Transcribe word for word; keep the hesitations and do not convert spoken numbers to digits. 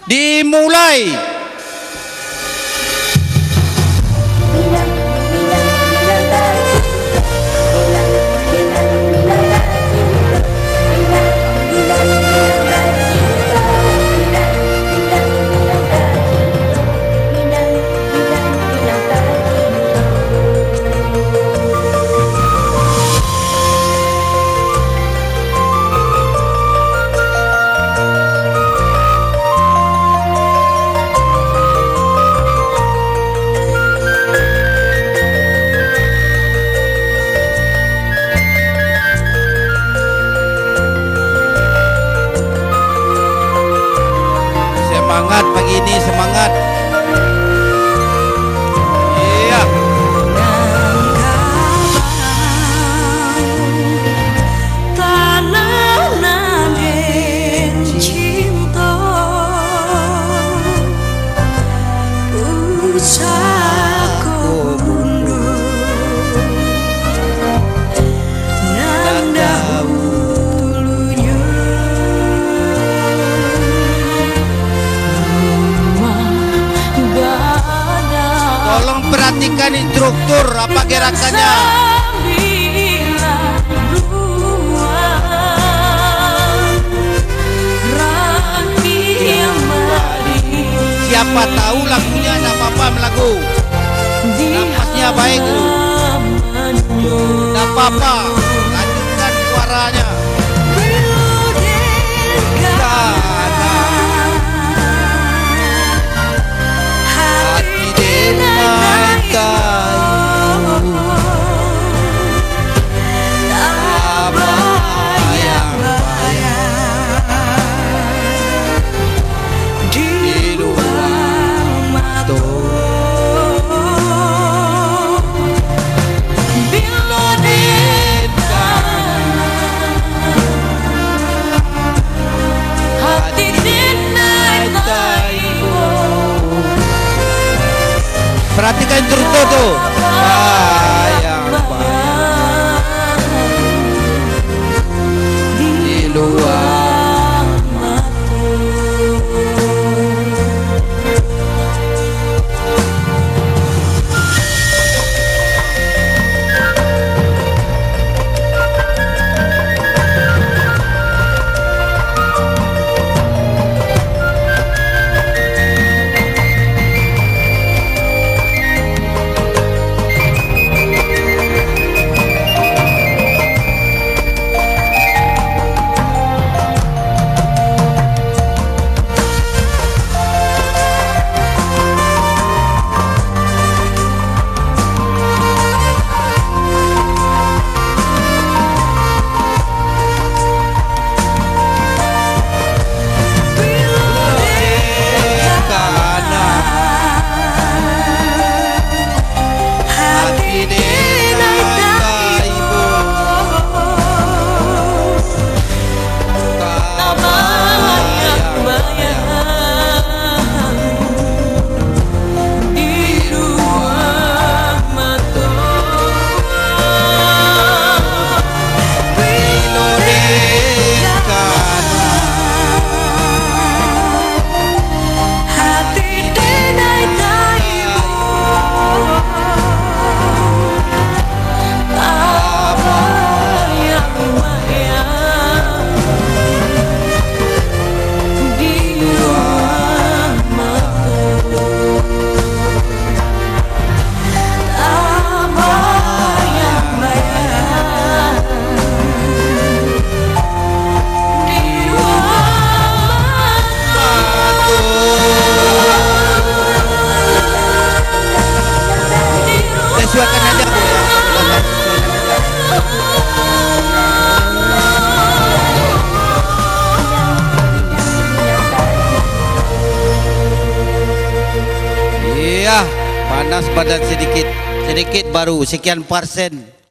Dimulai. Semangat pagi ini, semangat. Iya. Tanah nan den cinto, pusako bundo nan dahulunyo rumah gadang. Tolong perhatikan instruktur, apa gerakannya. Siapa tahu lagunya, ndak apa-apa melagu. Napasnya baik tu. Ndak apa-apa. Lanjutkan suaranya. Hati den nan taibo, tabayang-bayang di lua mato. Bilo den kanai, hati den nan taibo. Perhatikan instruktur tu. Bayang-bayang di lua mato. Sesuaikan aja, Bu, ya. Iya, panas badan sedikit. Sedikit baru, sekian persen.